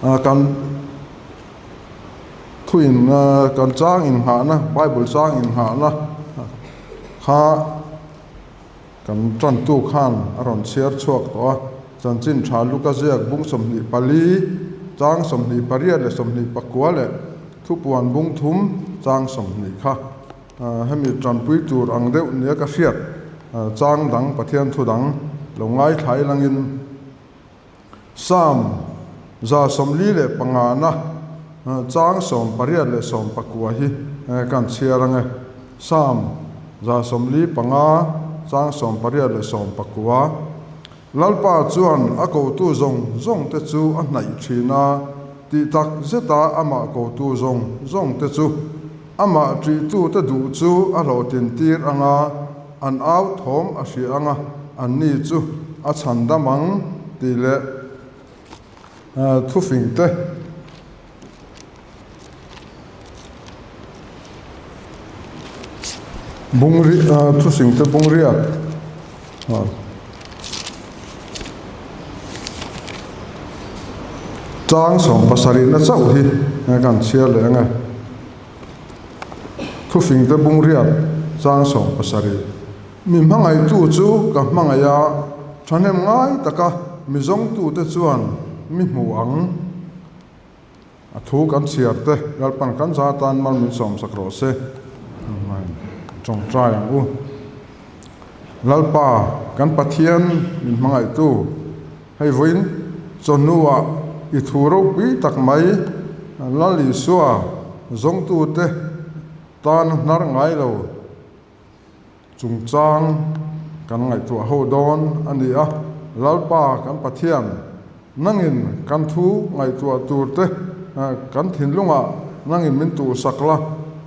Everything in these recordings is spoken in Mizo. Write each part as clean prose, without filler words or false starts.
Kan thuin kan chang inngahna Bible chang inngahna kha kan tantu khan a rawn chhiar chhuak tawh a, chanchin tha Luka ziak bung 24 chang 28 leh 29 leh thupuan bung thum chang 20 kha hemi tanpui tur ang deuh nia ka hriat chang dang Pathian thu dang lo ngaithlai langin. Psalm 145 na chang 18 leh 19 hi kan chhiar ang e. Psalm 145 chang 18 leh 19. Lalpa chuan a kotu zawng zawng te chu a hnaih thin a, tih tak zeta amah kotu zawng zawng te chu amah ṭihtu te duh chu a hlawhtlin tir ang a, An au thawm a hria ang a, anni chu a chhan dam ang tih leh thufing te. Bungri thusing te bungriat chang 70 na chauh hi kan chhiar leh ang e. Thufing te bungriat chang 70. Mi hmangaihtu chu ka hmangaih a, thahnem ngai taka mi zawngtute chuan mi hmu ang. A thu kan chhiar te Lalpan kan za atan mal min sawmsak rawh se. Amen. Tawngtai ang u. Lalpa kan Pathian min hmangaihtu hei vawiin chawhnuah i thu ropui tak mai Lal Isua zawngtute tan hnar ngai lo chungchang kan ngaihtuah ho dawn a ni a. Lalpa kan Pathian nangin kan thu ngaihtuah turte kan thinlungah nangin min tuhsak la,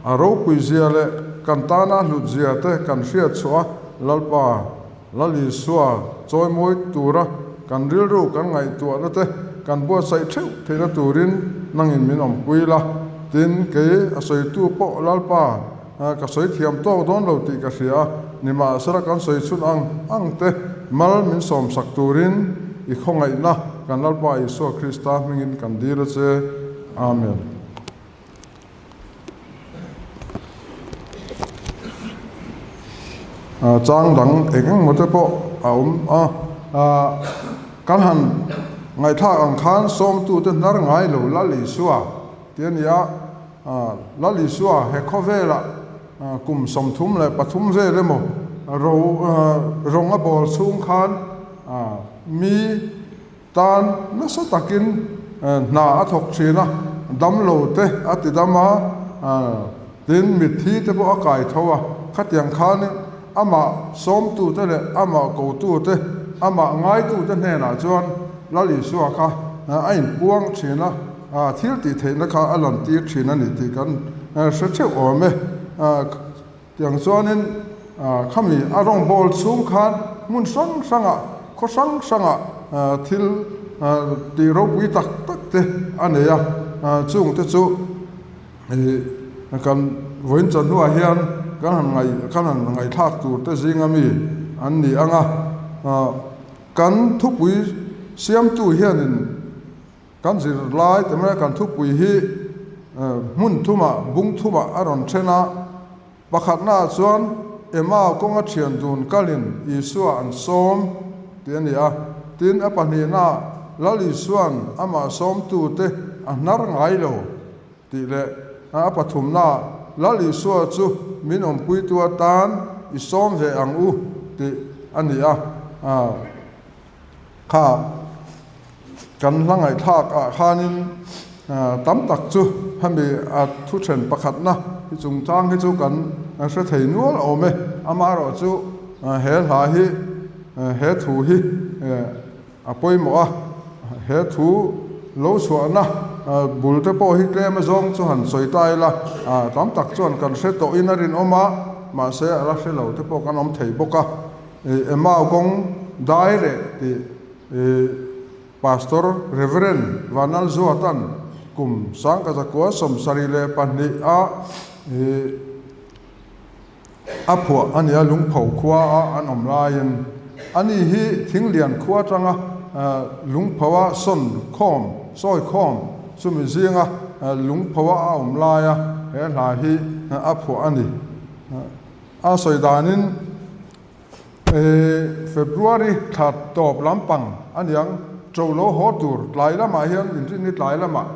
a ropui zia leh kan tana hlut zia te kan hriat chhuah a, Lalpa Lal Isua chawimawi tura kan rilru kan ngaihtuahna te kan buatsaih theuh theihna turin nangin min awmpui la, tin kei a sawitu pawh Lalpa ka sawi thiam tawk dawn lo tih ka hria a, nimahsela kan sawi chhun ang ang te mal min sawmsak turin i khawngaihna kan Lalpa Isua Krista hmingin kan dil a che. Amen. Chang dang eng eng maw te pawh a awm a, kan han ngaihthlak ang khan sawmtute hnar ngai lo Lal Isua tih a ni a, Lal Isua he khawvelah kum 33 vel emaw ro rawng a bawl chhung khan mi tan nasa takin hna a thawk thin a, damlo te a ti dam a, tin mitthi te pawh a kai tho a, khatiang khanin amah sawmtute leh amah kotute, amah ngaitute hnenah chuan Lal Isua kha a inpuang thin a, thil tih theihna kha a lantir thin a ni tih kan hre theuh awm e. Tiang chuanin khami a rawngbâwl chhung khan hmun hrang hrangah, khaw hrang hrangah thil tih ropui tak tak te a nei a, chungte chu kan vawiin chawhnuah hian kan han ngaih kan han ngaihthlak tur te zinga mi an ni ang a, kan thupui siamtu hianin Kan zirlai te mai kan thupui hi hmun thumah bung thumah a rawn then a, pakhatnaah chuan Emau kawnga thian dun kalin Isua an sawm tih a ni a, tin a pahnihnaah Lal Isua'n amah sawmtute a hnar ngai lo tih leh a pathumnaah Lal Isua chu min awmpuitu atan i sawm ve ang u tih a ni a. Kha kan hla ngaihthlak ah khanin tam tak chu hemi a thu then pakhatna hi chungchang hi chu kan hre thei nual awm e. Amaherawhchu he hla hi he thu hi a pawimawh a, he thu lo chhuahna bul te pawh hi tlem azawng chu han sawi ta ila tam tak chuan kan hre tawhin a rinawm a, mahse a la hre lo te pawh kan awm thei bawk a. Emau kawng dai reh tih Pastor Rev. Vanlalzuatan kum 1972 a a phuah a nia Lungpho khua a an awm laiin ani hi Thinglian khua atanga Lungpho a sawn khawm sawi khawm chumi zinga lungpho a a awm laia he hla hi a phuah a ni. A sawi danin February thla tawp lampang a niang to lo haw tur tlai lamah hian inrinni tlai lamah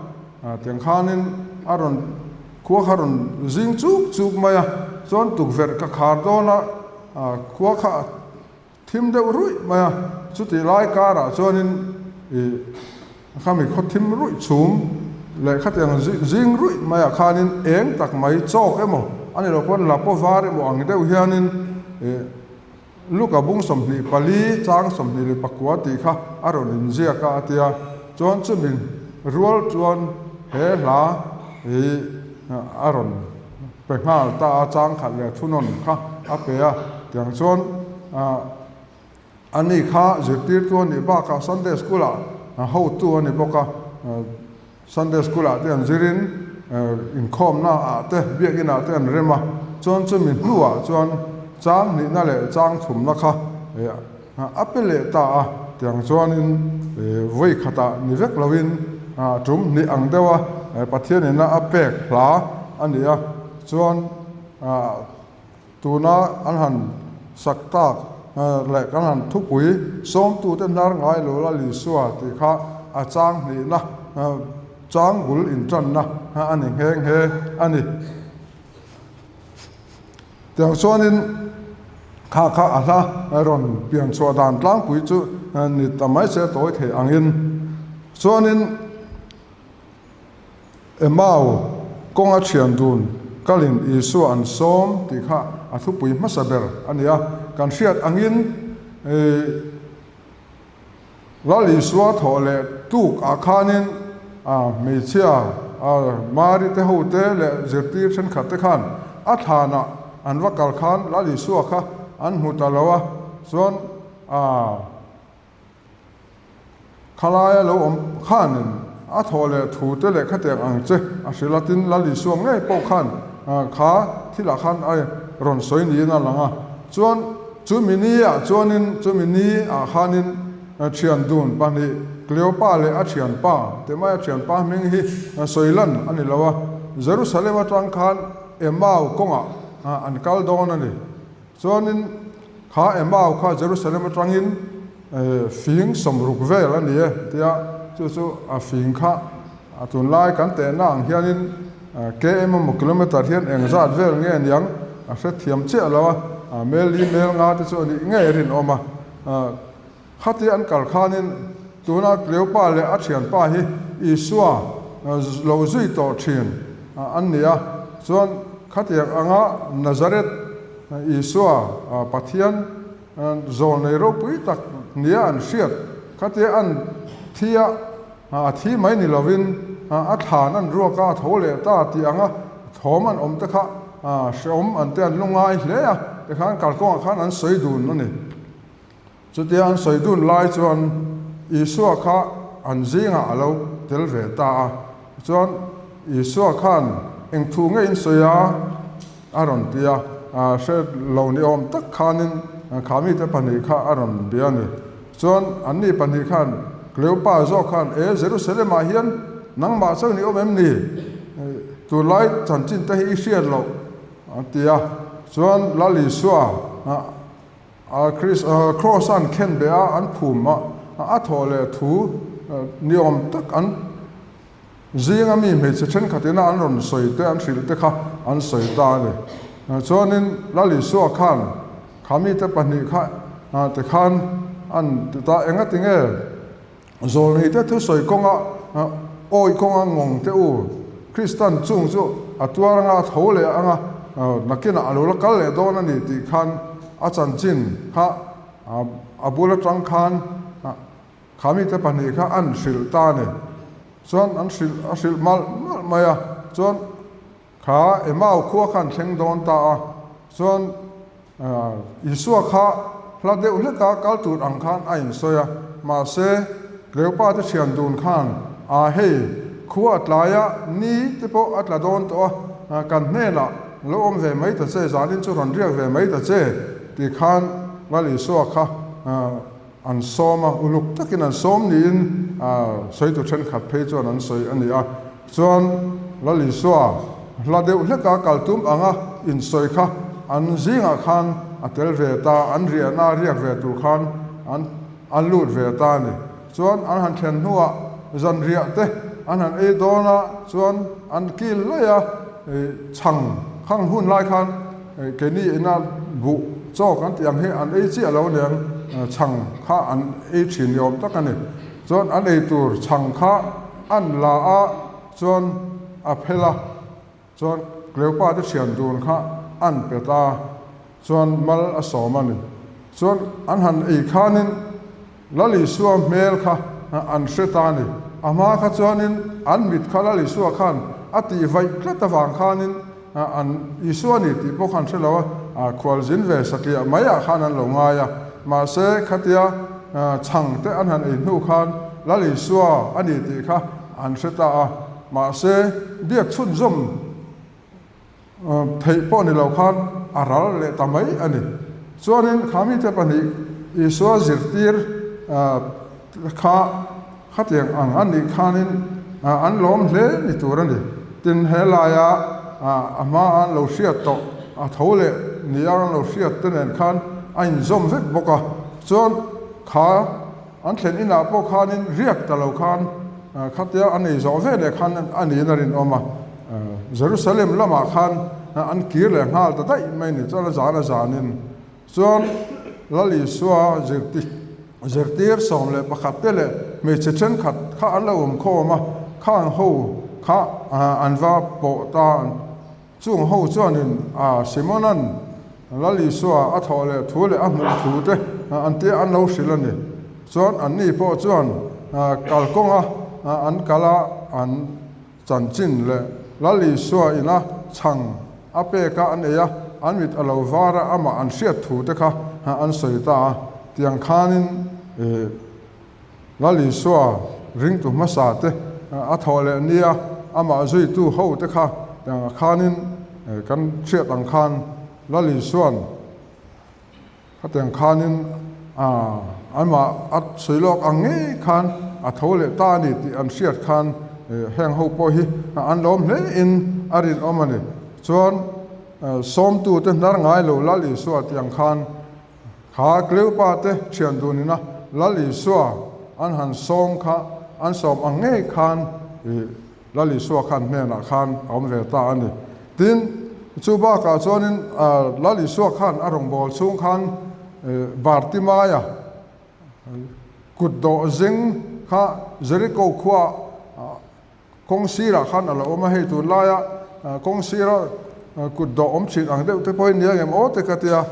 tiang khanin a rawn khua kha rawn zing chuk chuk mai a, chuan tukverh ka khar dawn a khua kha Thim deuh ruih mai a, chutih lai karah chuanin ih khami khaw thim ruih chhum leh khatiang zing ruih maiah khanin eng tak mai chawk emaw a ni lo pawn lapaw var emaw ang deuh hianin ih Luka bung 24 chang 29 tih kha a rawn inziak a a tia, chuan chumi rual chuan he hla ih a rawn Pe nghal ta a chang khat leh thunawn kha a pe a, tiang chuan a ni kha zirtirtu a nih bakah Sunday School ah hotu a ni bawk a, Sunday School ah te an zirin inkhawmna ah te biakin ah te an rem a, chuan chumi hnuah chuan chang hnihna leh chang thumna kha a pe leh ta a, tiang chuanin vawi khatah ni vek loin tum hnih ang deuha Pathianina a pek hla a ni a, chuan tuna an han sak tak leh kan han thupui sawmtute hnar ngai lo la Lisua tih kha a chang hnihna chang bul intanna a ni nghe nghe a ni. Tiang chuanin kha kha a hla rawn pian chhuah dan tlangpui chu ni ta mai se tawi thei angin chuanin Emau kawnga thian dun kalin Isua an sawm tih kha a thupui hmasa ber a ni a, kan hriat angin ih Lal Isua thawh leh tuk ah khanin a hmeichhia a Mari te ho te leh zirtir thenkhat te khan a thlan ah an va kal khan Lal Isua kha an hmu ta lo a, chuan a khalaia lo awm khanin a thawh leh thu te leh khatiang ang che a hrilh a, tin Lal Isua ngei pawh khan kha thil ah khan a rawn sawi niin a lang a, chuan Chumi ni ah chuanin, chumi ni ah khanin thian dun pahnih, Cleopa leh a thianpa, tih mai a thianpa hming hi sawi lan a ni lo a, Jerusalem atang khan Emau kawngah an kal dawn a ni. Chuanin kha Emau kha Jerusalem atangin fing 60 vel a ni e tia chu chu a fing kha A tunlai kan tehna ang hianin km emaw kilometer hian eng zat vel nge niang a hrethiam chiah lo a, mel li mel nga te chu a nih ngei rinawm a. Khatia an kal khanin tuna Cleopa leh a thianpa hi Isua lo zui tawh thin an ni a, chuan khatiang anga Nazareth Isua Pathian zawlnei ropui tak nia an hriat khatia an thi a, A thi mai ni lovin a thlan an ruak a, a tho leh ta tih anga thawm an awm te kha hrehawm an te an lu ngai hle a, tikhan kalkawngah khan an sawi dun a ni. Chutia an sawi dun lai chuan Isua kha an zingah a lo tel ve ta a, chuan Isua khan eng thu nge in sawi a? a rawn ti a, hre lo ni awm tak khanin kha mite pahnih kha a rawn bia a ni. Chuan anni pahnih khan Cleopa zawk khan, E, Jerusalem-ah hian nangmah chauh ni awm em ni? Tunlai chanchin te hi i hriat loh, a ti a. Chuan Lal Isua Kraws an khen beh a, an phum a, a thawh leh thu ni awm tak an Zinga mi hmeichhe thenkhatina an rawn sawi te, an hrilh te kha an sawi ta a ni. Chuanin Lal Isua khan kha mite pahnih kha te khan an ti ta, Engati nge zawlneite thusawi kawnga awi kawnga ngawng te u, Kristan chung chu a tuar anga a tho leh anga nakinah a lo la kal leh dawn a ni tih khan a chanchin kha a bul atang khan Kha mite pahnih kha an hrilh ta a ni. Chuan an hrilh a hrilh malh malh mai a. Chuan kha Emau khua kha an thleng dawn ta a. Chuan Isua kha hla deuh hleka kal tur ang khan a insawi a. Mahse Cleopa te thian dun khan a hei khua a tlai a, ni te pawh a tla dawn tawh a, kan hnenah lo awm ve mai ta che, zanin chu rawn riak ve mai ta che ti khan Lal Isua kha An sawm a, uluk takin an sawm niin sawitu thenkhat phei chuan an sawi a ni a. Chuan Lal Isua hla deuh hleka kal tum anga insawi kha an zingah khan a tel ve ta, an riahna riak ve tur khan an an lut ve ta a ni. Chuan an han thlen hnuah zanriah te an han ei dawn a, chuan an kil laih a, chhang khang hun lai khan keini ina buh chaw kan tih ang hi an ei chiah lo aniang, chhang kha an ei thin ni awm tak a ni. Chuan an ei tur chhang kha an la a, chuan a phel a, chuan Cleopa te thian dun kha an pe ta, chuan mal a sawm a ni. Chuan an han ei khanin Lal Isua hmel kha an hre ta a ni. A hma kha chuanin an mit kha Lal Isua khan a tih vaih tlat avang khanin an Isua a ni tih pawh kha an hre lo a, khualzin ve satliah maiah khan an lo ngai a. Mahse khatia chhang te an han ei hnu khan Lal Isua a ni tih kha an hre ta a. Mahse biak chhunzawm Theih pawh ni lo khan a ral leh ta mai a ni. Chuanin kha mite pahnih Isua zirtir kha khatiang ang a nih khanin an lawm hle ni tur a ni. Tin, he laia a hma an lo hriat tawh a tho leh nia an lo hriat te nen khan a inzawm vek bawk a. Chuan kha An thlen inah pawh khanin riak ta lo khan khatia an ei zawh ve leh khan a niin a rinawm a. Jerusalem lamah khan an kir leh nghal ta daih mai ni chuan a zan a zanin chuan Lal Isua zirtir 11 te leh hmeichhe thenkhat kha an lo awm khawm a, khang ho kha an va pawh ta. Chung ho chuanin Simona'n Lal Isua a thawh leh thu leh a hmuh thu te an tia an lo hrilh a ni. Chuan anni pawh chuan kalkawnga an kal a, an chanchin leh Lal Isua ina chhang a pek a an ei a, an mit a lo var a, amah an hriat thu te kha an sawi ta a. Tiang khanin Lal Isua ringtu hmasa te a thawh leh nia amah zuitu ho te kha tiangah khanin kan hriat ang khan Lal Isua'n khatiang khanin amah a sawi lawk ang ngei khan a tho leh ta a ni tih an hriat khan heng ho pawh hi an lawm hle in a rinawm a ni. Chuan sawmtu te hnar ngai lo Lal Isua tiang khan Kha Cleopa te thian dunina Lal Isua an han sawm kha an sawm ang ngei khan ih Lal Isua khan hnenah khan a awm ve ta a ni. Tin, chu bakah chuanin Lal Isua khan a rawngbâwl chhung khan Bartimaia kut dawh zing kha Jeriko khuaah Kawng sirah khan a lo awm a, hei tunlaia kawng sira kut dawh awm thin ang deuh te pawhin nia ngem aw te ka tia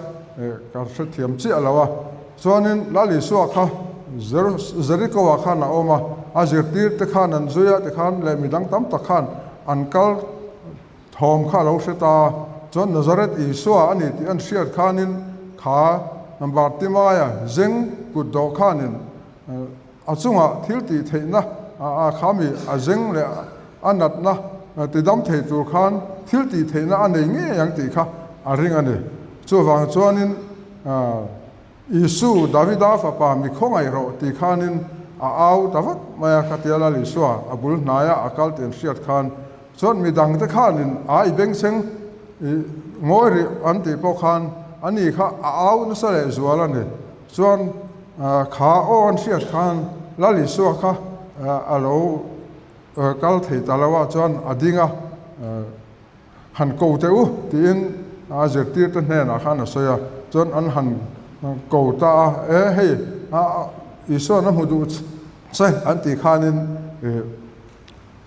ka hrethiam chiah lo a. Chuanin Lal Isua kha Jeriko ah khan a awm a, a zirtir te khan an zui a tikhan leh midang tam tak khan an kal thawm kha a lo hre ta a. Chuan Nazareth Isua a ni tih an hriat khanin kha Bartimaia zeng kut dawh khanin A chungah thil tih theihna a khami a zeng leh a natna tidam thei tur khan thil tih theihna a nei ngei ang tih kha a ring a ni. Chuvang chuanin Isu, Davida fapa mi khawngaih rawh tih khanin a au ta vat mai a, khatia Lal Isua a bul hnaia a kal tih an hriat khan chuan midangte khanin a i bengchheng i ngawi rih an tih pawh khan ani kha a au nasa leh zual a ni. Chuan kha aw an hriat khan Lal Isua kha a lo kal thei ta lo a, chuan a ding a, han ko teh u tiin a zirtirte hnenah khan a sawi a, chuan an han ko ta a, e hei Isua'n a hmu duh che an tih khanin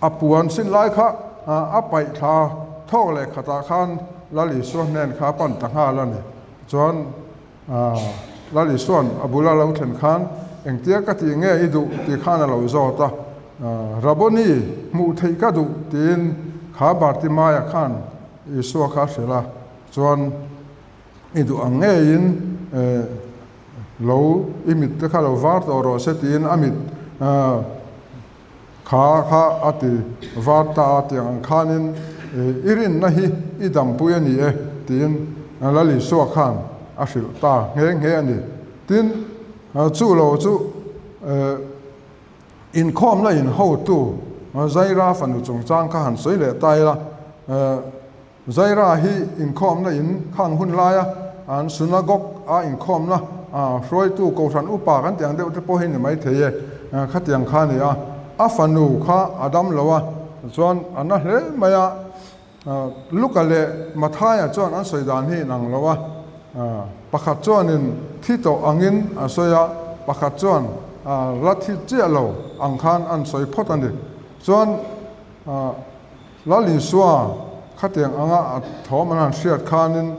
a puan sin lai kha a paih thla thawk leh khatah khan Lal Isua hnen kha a pan ta nghal a ni. Chuan Lal Isua'n a bul a lo thlen khan, Engtia ka tih nge i duh? tih khan a lo zawt a. Rabboni, hmuh theih ka duh, tiin kha Bartimaia khan Isua kha a hrilh a. Chuan, I duh ang ngeiin lo i mit te kha lo var tawh rawh se, tiin a mit Kha kha a ti var ta a tiang ang khanin i rinna hi i dampui a ni e tiin Lal Isua khan a hrilh ta nghe nghe a ni. Tin, chu lo chu. Inkhawmna in hotu Zaira fanu chungchang kha han sawi leh ta ila, Zaira hi inkhawmna in khang hun laia an synagogue a inkhawmna hruaitu kohhran upa kan tih ang deuh te pawh hi ni mai thei e, khatiang kha a ni a. A fanu kha a dam lo a, chuan a na hle mai a. Luka leh Mathaia chuan an sawi dan hi inang lo a, pakhat chuanin thi tawh angin a sawi a, pakhat chuan la thi chiah lo ang khan an sawi phawt a ni. Chuan Lal Isua khatiang anga a thawm an han hriat khanin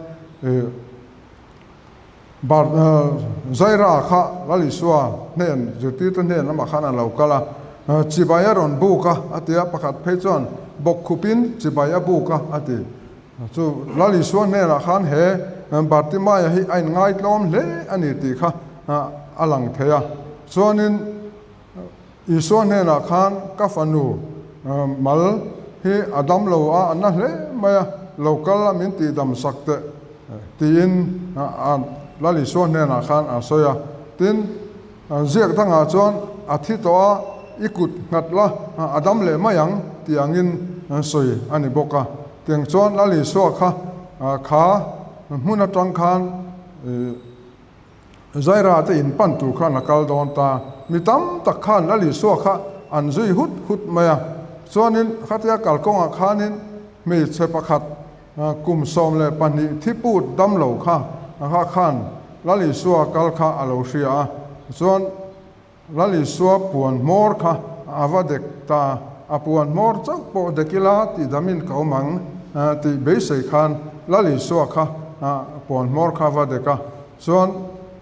Bar Zaira kha Lal Isua hnen zirtirte hnen lamah khan a lo kal a, chibai a rawn buk a, a ti a, pakhat phei chuan bawkkhupin chibai a buk a, a ti. Chu Lal Isua hnenah khan he Bartimaia hi a inngaitlawm hle a ni tih kha a lang thei a. Chuanin Isua hnenah khan ka fanu mal hi a dam lo a, a na hle mai a, lo kal a min tihdam sak teh tiin Lal Isua hnenah khan a sawi a. Tin, ziak dangah chuan a thi tawh a, i kut nghat la, a dam leh mai ang tih angin sawi a ni bawk a. Tiang chuan Lal Isua kha kha hmun atang khan Zaira te in pan tur khan a kal dawn ta. Mi tam tak khan Lal Isua kha an zui hut hut mai a. Chuanin khatia kalkawngah khanin hmeichhe pakhat kum 12 thiput damlo kha kha khan Lal Isua kal kha a lo hria a. Chuan Lal Isua puan hmawr kha a va dek ta, a puan hmawr chauh pawh dek ila tih damin ka awm ang tih beisei khan Lal Isua kha puan hmawr kha a va dek a. Chuan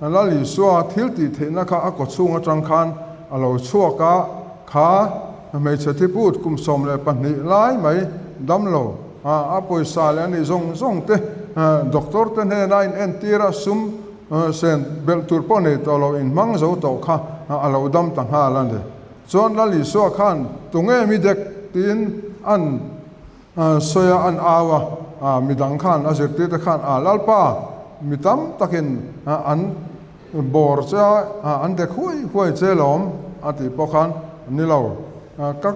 Lal Isua thil tih theihna kha a kawchhung atang khan a lo chhuak a, kha hmeichhe thiput kum 12 lai mai damlo a pawisa leh a nih zawng zawng te doctor te hnena in entir a sum Sen belh tur pawh nei tawh lo in hmang zo tawh kha a lo dam ta nghal a ni. Chuan Lal Isua khan tunge mi dek tiin an sawi a, an au a, midang khan a zirtirte khan a Lalpa mi tam takin an bawr che a, an dek huai huai che lawm a tih pawh khan ni lo. Ka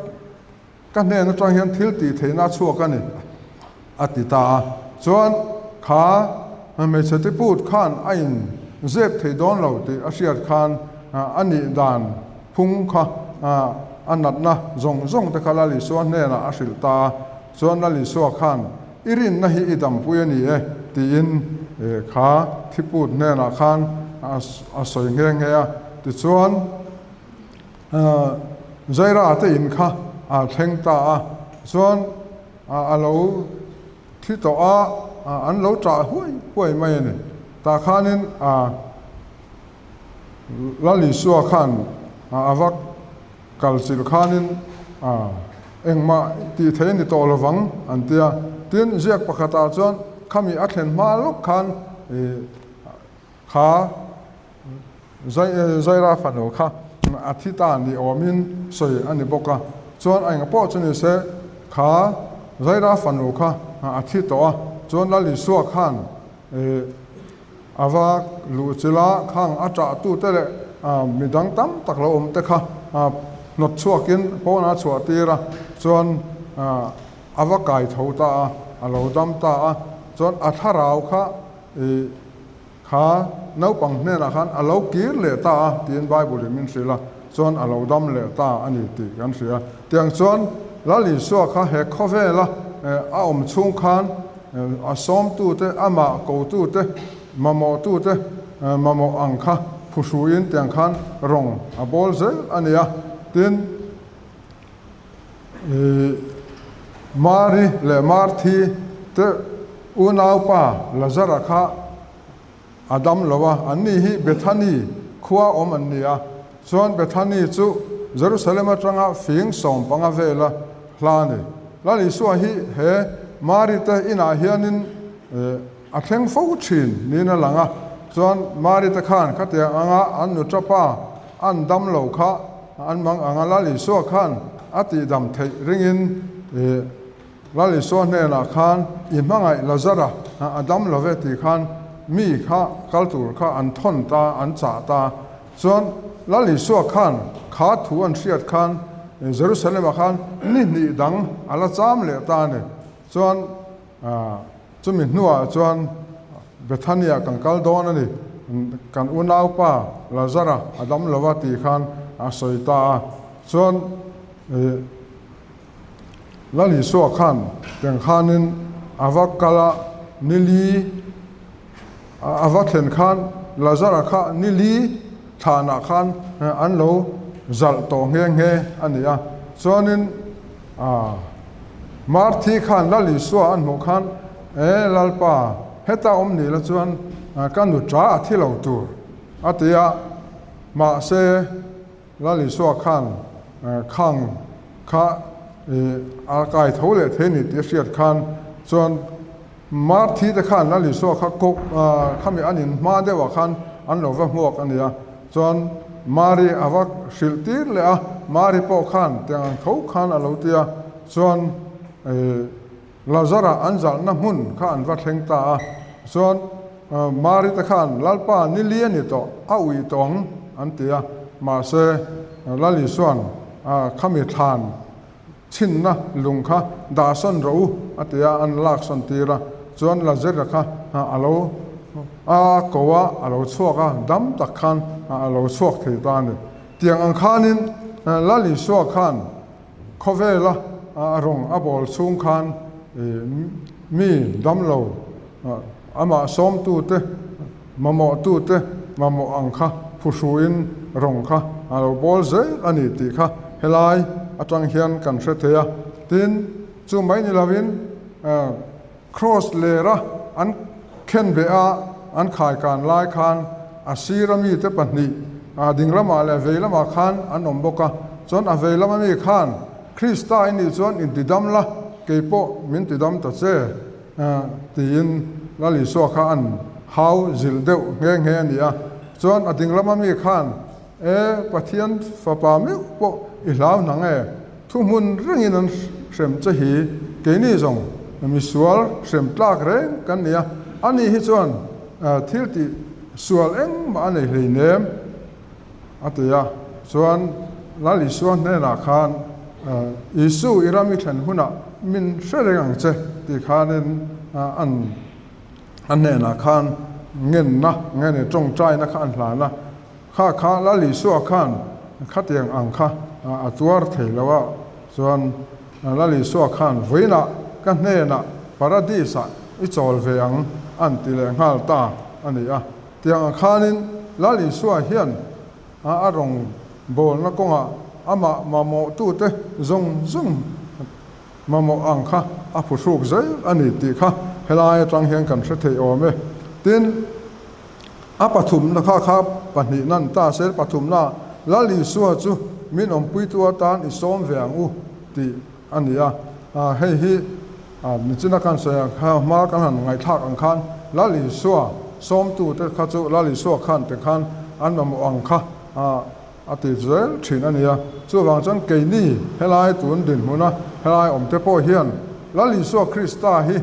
Ka hnen atang hian thil tih theihna a chhuak a ni, a ti ta a. Chuan kha hmeichhe tiput khan a in zep thei dawn lo tih a hriat khan a nih dan phung kha a natna zawng zawng te kha Lal Isua hnenah a hrilh ta a. Chuan Lal Isua khan i rinna hi i dampui a ni e tiin kha thiput hnenah khan a sawi nghe nghe a. Tichuan. Zaira te in kha a thleng ta a, chuan a lo thi tawh a, an lo ṭah huai huai mai a ni. Tah khanin Lal Isua khan a va kal chilh khanin engmah tih theih a ni tawh lovang an ti a. Tin, ziak pakhatah chuan khami a thlen hma lawk khan Kha Zaira fanu kha a thi ta ni awmin sawi a ni bawk a, chuan a engpawh chu ni se kha Zaira fanu kha a thi tawh a, chuan Lal Isua khan a va luh chilh a, khang a ṭah tute leh midang tam tak lo awm te kha hnawt chhuakin pawnah a chhuah tir a, chuan a va kai tho ta a, a lo dam ta a, chuan a thlarau kha I kha naupang hnenah khan a lo kir leh ta a tiin Bible in min hrilh a, chuan a lo dam leh ta a ni tih kan hria. Tiang chuan Lal Isua kha he khawvela a awm chhung khan a sawmtute, amah kotute, mamawhtute mamawh ang kha phuhruin tiang khan rawng a bawl zel a ni a. Tin, Mari leh Marthi te unaupa Lazara kha a dam lo a, anni hi Bethany khua awm an ni a, chuan Bethany chu Jerusalem atanga fing 15 vela hla a ni. Lal Isua hi he Mari te inah hianin a thleng fo thin niin a lang a, chuan Mari te khan khatiang anga an nuṭapa an dam lo kha An mang anga Lal Isua khan a tihdam theih ringin Lal Isua hnenah khan i hmangaih Lazara a dam lo ve tih khan mi kha kal tur kha an thawn ta, an chah ta. Chuan. Lal Isua khan kha thu an hriat khan Jerusalem-ah khan ni hnih dang a la cham leh ta a ni. Chuan chumi hnuah chuan Bethania kan kal dawn a ni, kan unaupa Lazara a dam lo va tih khan a sawi ta a. Chuan Lal Isua khan teng khanin a va kal a, ni li a va thlen khan Lazara kha ni li thlanah khan an lo zalh tawh nghe nghe a ni a. Chuanin Marthi khan Lal Isua an hmuh khan, E Lalpa, heta awm ni la chuan ka nuṭa a thi lo tur a ti a, mahse, Lal Isua khan khang kha a kai tho leh thei ni tih a hriat khan chuan Marthi te khan Lal Isua kha kawk khami an in hma deuhah khan an lo va hmuak a nia. Chuan Mari a va hrilh tir leh a, Mari pawh khan tiang ang tho khan a lo ti a, chuan Lazara an zalhna hmun kha an va thleng ta a, chuan Mari te khan Lalpa ni li a ni tawh, a ui tawh ang an ti a, mahse Lal Isua'n khami thlan chhinna lung kha dahsawn rawh u a ti a, an laksawn tir a, chuan Lazara kha a lo a ko a, a lo chhuak a, dam tak khan a lo chhuak thei ta a ni. Tiang ang khanin Lal Isua khan Khawvela rawng a bawl chhung khan mi damlo amah sawmtute, mamawhtute mamawh ang kha phuhruin rawng kha a lo bawl zel a ni tih kha helai atang hian kan hre thei a. Tin, chu mai ni lovin Kraws lera an khenbeh a an khaikan lai khan a sira mite pahnih ding lamah leh vei lamah khan an awm bawk a. Chuan a vei lama mi khan, Krista i nih chuan intidam la, kei pawh min tidam ta che, tiin Lal Isua kha an hau zilh deuh nghe nghe a ni a. Chuan a ding lama mi khan, E, Pathian fapa meuh pawh i hlau hnang e, thu hmun rengin an hrem che hi, keini zawng misual hrem tlak reng kan ni a, ani hi chuan thil tih sual engmah a nei hleinem a ti a. Chuan Lal Isua hnenah khan, Isu i ram i thlen hunah min hre reng ang che tih khanin an a hnenah khan ngenna, ngeni tawngtaina kha an hlan a. Kha kha Lal Isua khan khatiang ang kha a tuar thei lo a, chuan Lal Isua khan vawiinah ka hnenah Paradis-ah i chawl ve ang an ti leh nghal ta a ni a. Tiang ang khanin Lal Isua hian a rawn bawlna kawngah amah mamawhtute zawng zawng mamawh ang kha a phuhruk zel a ni tih kha helai atang hian kan hre thei awm e. Tin. A pathumna kha kha pahnihna an ta sel pathumna Lal Isua chu min awmpuitu atan i sawm ve ang u tih a ni a. Hei hi nichina kan sawi ang kha hma kan han ngaihthlak ang khan Lal Isua sawmtute kha chu Lal Isua khan te khan an mamawh ang kha a ti zel thin a ni a. Chuvang chuan keini helai tun dinhmuna helai awmte pawh hian Lal Isua Krista hi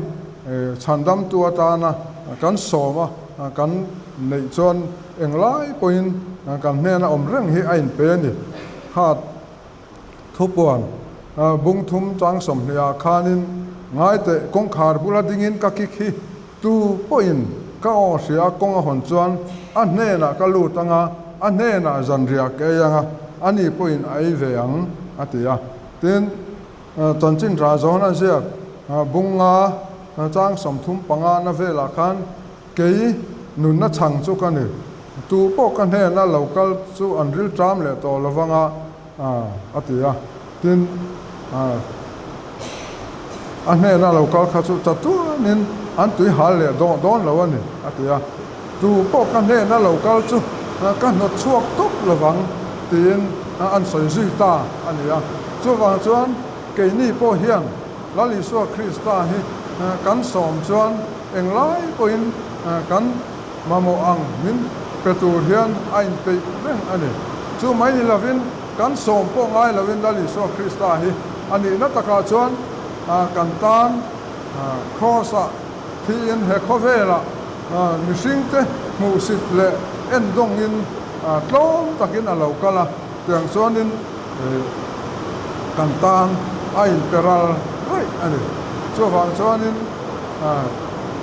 chhandamtu atana kan sawm a, kan neih chuan englai pawhin kan hnena awm reng hi a inpe a ni. Kha thupuan bung thum chang sawmhnih ah khanin ngaiteh kawngkhar bula dingin ka kik hi tu pawhin ka aw hria kawng a hawn chuan a hnenah ka lut anga a hnenah zanriah ka ei anga ani pawhin a ei ve ang a ti a. Tin. Chanchin rah zawn a ziak bunga chang 35 na velah khan kei nunna chhang chu ka ni. Tu pawh ka hnena lo kal chu an ril ṭam leh tawh lo vanga a ti a. Tin, a hnena lo kal kha chu chatuanin an tui hal leh dawn lo a ni a ti a. Tu pawh ka hnena lo kal chu ka hnawt chhuak tawp lovang tiin an sawi zui ta a ni a. Chuvang chuan keini pawh hian Lal Isua Krista hi kan sawm chuan englai pawhin kan mamawh ang min pe tur hian a inpeih reng a ni. Chu mai ni lovin kan sawm pawh ngai lovin Lal Isua Krista hi a nihna takah chuan kan tan Kraws-ah Thiin he khawvelah mihringte hmuhsit leh endawngin tlawm takin a lo kal a, tiang chuanin kan tan a inpe ral raih a ni. Chuvang chuanin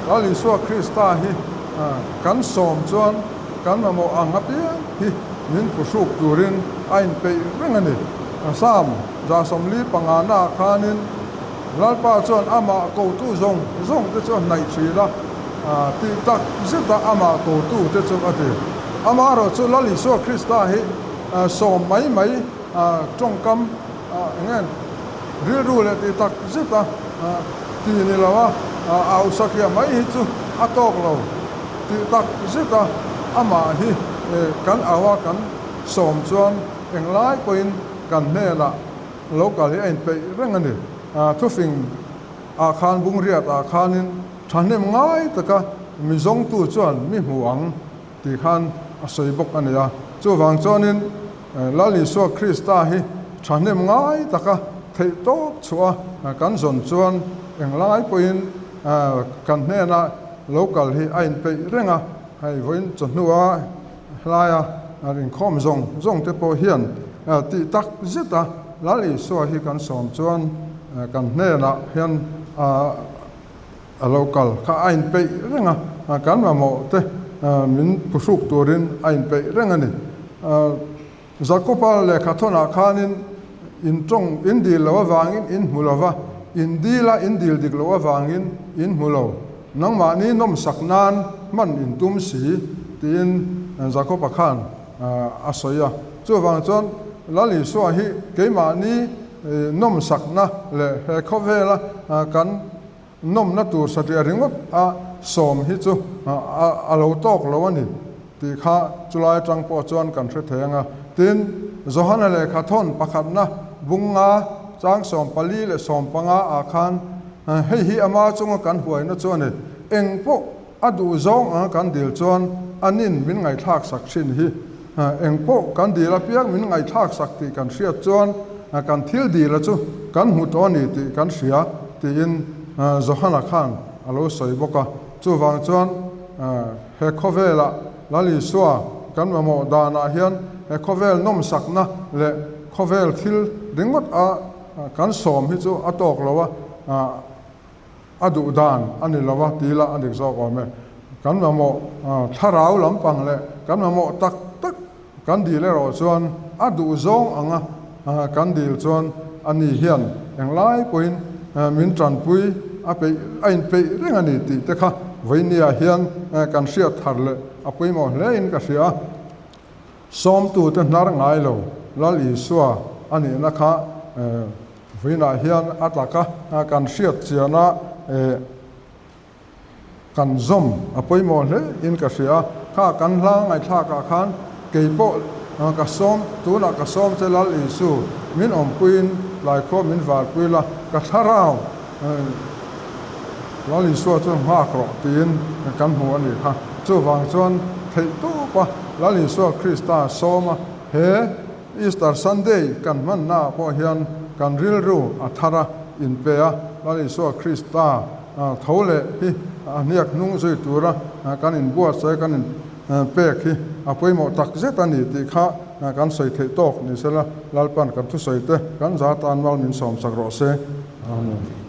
Lal Isua Krista hi kan sawm chuan kan mamawh ang apiang hi min phuhruk turin a inpeih reng a ni. Psalm 145 naah khanin Lalpa chuan amah kotu zawng zawng te chu a hnaih thin a, tih tak zeta amah kotu te chu a ti. Amaherawhchu Lal Isua Krista hi sawm mai mai tawngkam eng nge rilru leh tih tak zeta ti ni lo a, auhsakia mai hi chu a tawk lo. Tih tak zeta amah hi kan au a, kan sawm chuan englai pawhin kan hnenah Lo kal hi a inpeih reng a ni. Thufing ah khan bungriat ah khanin thahnem ngai taka mi zawngtu chuan mi hmu ang tih khan a sawi bawk a ni a. Chuvang chuanin Lal Isua Krista hi thahnem ngai taka theih tawp chhuah a kan zawn chuan englai pawhin kan hnena lo kal hi a inpeih reng a. Hei vawiin chawhnua Helaia inkhawm zawng zawng te pawh hian tih tak zet a Lal Isua hi kan sawm chuan kan hnenah hian a lo kal kha a inpeih reng a, kan mamawh te min phuhruk turin a inpeih reng a ni. Jakoba lehkha thawnah khanin in tawng in dil lo avangin in hmu lo va, in dil a in dil dik loh avangin in hmu lo. Nangmahni nawmsak nan hman in tum si, tiin Jakoba khan a sawi a. Chuvang chuan Lal Isua hi keimahni nawmsakna leh he khawvela kan Nawmna tur satliah ringawt a sawm hi chu a lo tawk lo a ni tih kha chulai atang pawh chuan kan hre thei ang a. Tin, Johana lehkha thawn pakhatna bunga chang 14 leh 15 ah khan hei hi ama chunga kan huaina chu a ni, eng pawh a duh zawng anga kan dil chuan anin min ngaihthlak sak thin hi. Eng pawh kan dil apiang min ngaihthlak sak tih kan hriat chuan kan thil dila chu kan hmu tawh a ni tih kan hria tiin Johana khan a lo sawi bawk a. Chuvang chuan he khawvelah Lal Isua kan mamawh danah hian he khawvel nawmsakna leh khawvel thil ringawt a kan sawm hi chu a tawk lo a. A duh dan a ni lo a ti lah a dik zawk awm e. Kan mamawh thlarau lampang leh kan mamawh tak tak kan dil erawh chuan a duh zawng anga kan dil chuan a ni hian englai pawhin min tanpui a peih a inpeih reng a ni tih te kha vawinia hian kan hriat thar leh a pawimawh hle in ka hria a. Sawmtute hnar ngai lo Lal Isua a nihna kha Vawiinah hian a taka kan hriat chiana kan zawm a pawimawh hle in ka hria a, kha kan hla ngaihthlakah khan kei pawh ka sawm, tunah ka sawm che Lal Isu min awmpuiin tlaikhua min varpui la, ka thlarau Lal Isua chu nghak rawh tiin kan hmu a nih kha. Chuvang chuan theihtawpa Lal Isua Krista sawma he Easter Sunday kan hmannaah pawh hian kan rilru a thar a, inpe a, Lal Isua Krista tho leh hi a hniak hnung zui tura kan inbuatsaih kan inpek hi a pawimawh tak zet a ni tih kha kan sawi theih tawk ni sela, Lalpan kan thusawi te kan za tan mal min sawmsak rawh se. Amen.